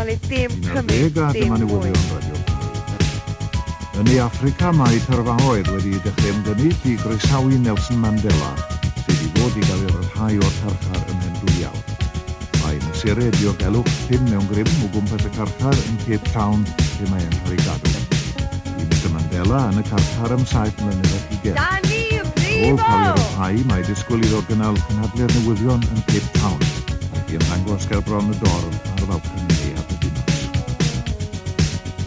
Dylid dim 11 cymryd a dim dyma mwy. newyddion Radio Cymru. Yn Ne Affrica mae tyrfaoedd wedi dechrau ymgynnull i groesawu Nelson Mandela, sydd i fod i gael ei ryddhau o'r carchar ymhen dwy awr. Mae mesurau diogelwch llym mewn grym o gwmpas y carchar yn Cape Town lle mae e'n cael ei gadw. Bu Mister Mandela yn y carchar am saith mlynedd ac ugain. Danny Ar ôl cael ei Brifo! ryddhau, mae disgwyl iddo gynnal cynhadledd newyddion yn Cape Town ac i ymddangos ger bron y dorf ar falconi Neuadd y Ddinas.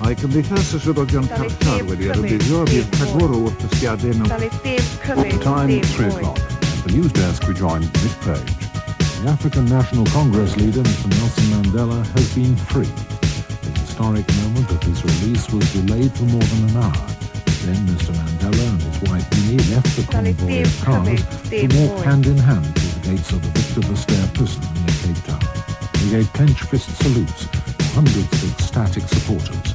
Mae Cymdeithas y Swyddogion Dylid Carchar dim wedi cymryd rhybuddio y dim bydd rhagor mwy. o wrthdystiadau mewn Dylid dim cymryd Time, dim 3 mwy. o'clock. At the news desk, we join Nick Page. The African National Congress leader, Mr. Nelson Mandela, has been freed. The historic moment of his release was delayed for more than an hour. Then Mr. Mandela and his wife Minnie left the Dylid convoy dim of cars cymryd to dim walk mwy. hand in hand through the gates of the Victor Verster prison near Cape Town. They gave clenched fist salutes to hundreds of ecstatic supporters.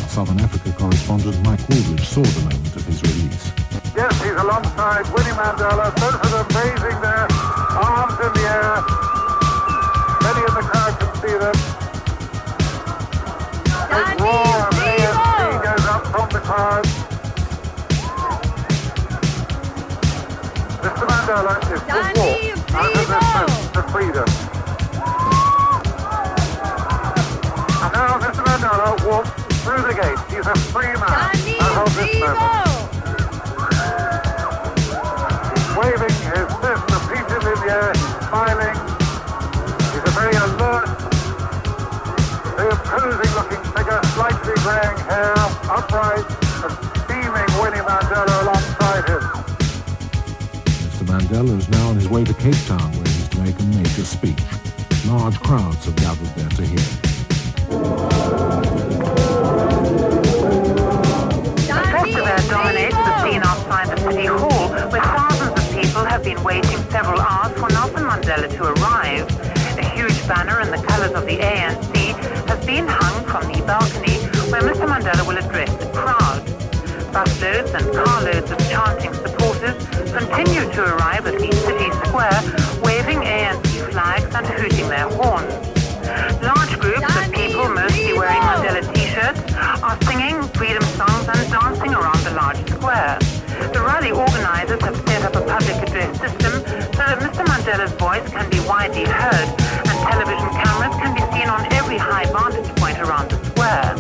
Our Southern Africa correspondent Mike Wooldridge saw the moment of his release. Yes, he's alongside Winnie Mandela, both of them raising their arms in the air. Many in the crowd can see them. Big Danny roar of ANC Brifo! goes up from the crowd. Mr. Mandela is to Danny walk out of this Brifo! prison to freedom. And now Mr. Mandela walks through the gate. He's a free man Danny as of this moment. Brifo! He's waving his fist repeatedly in the air, he's smiling. He's a very alert, very imposing looking figure, slightly greying hair, upright, and beaming Winnie Mandela alongside him. Mr. Mandela is now on his way to Cape Town, where he's to make a major speech. Large crowds have gathered there to hear him. The Danny festival dominates the Brifo! scene outside the City Hall, where thousands of people have been waiting several hours for Nelson Mandela to arrive. A huge banner in the colors of the ANC has been hung from the balcony where Mr. Mandela will address the crowd. Busloads and carloads of chanting supporters continue to arrive at the city square, waving ANC flags and hooting their horns. Large groups of Danny people, mostly wearing Brifo! Mandela t-shirts, are singing freedom songs and dancing around the large square. The rally organizers have set up a public address system so that Mr. Mandela's voice can be widely heard and television cameras can be seen on every high vantage point around the square.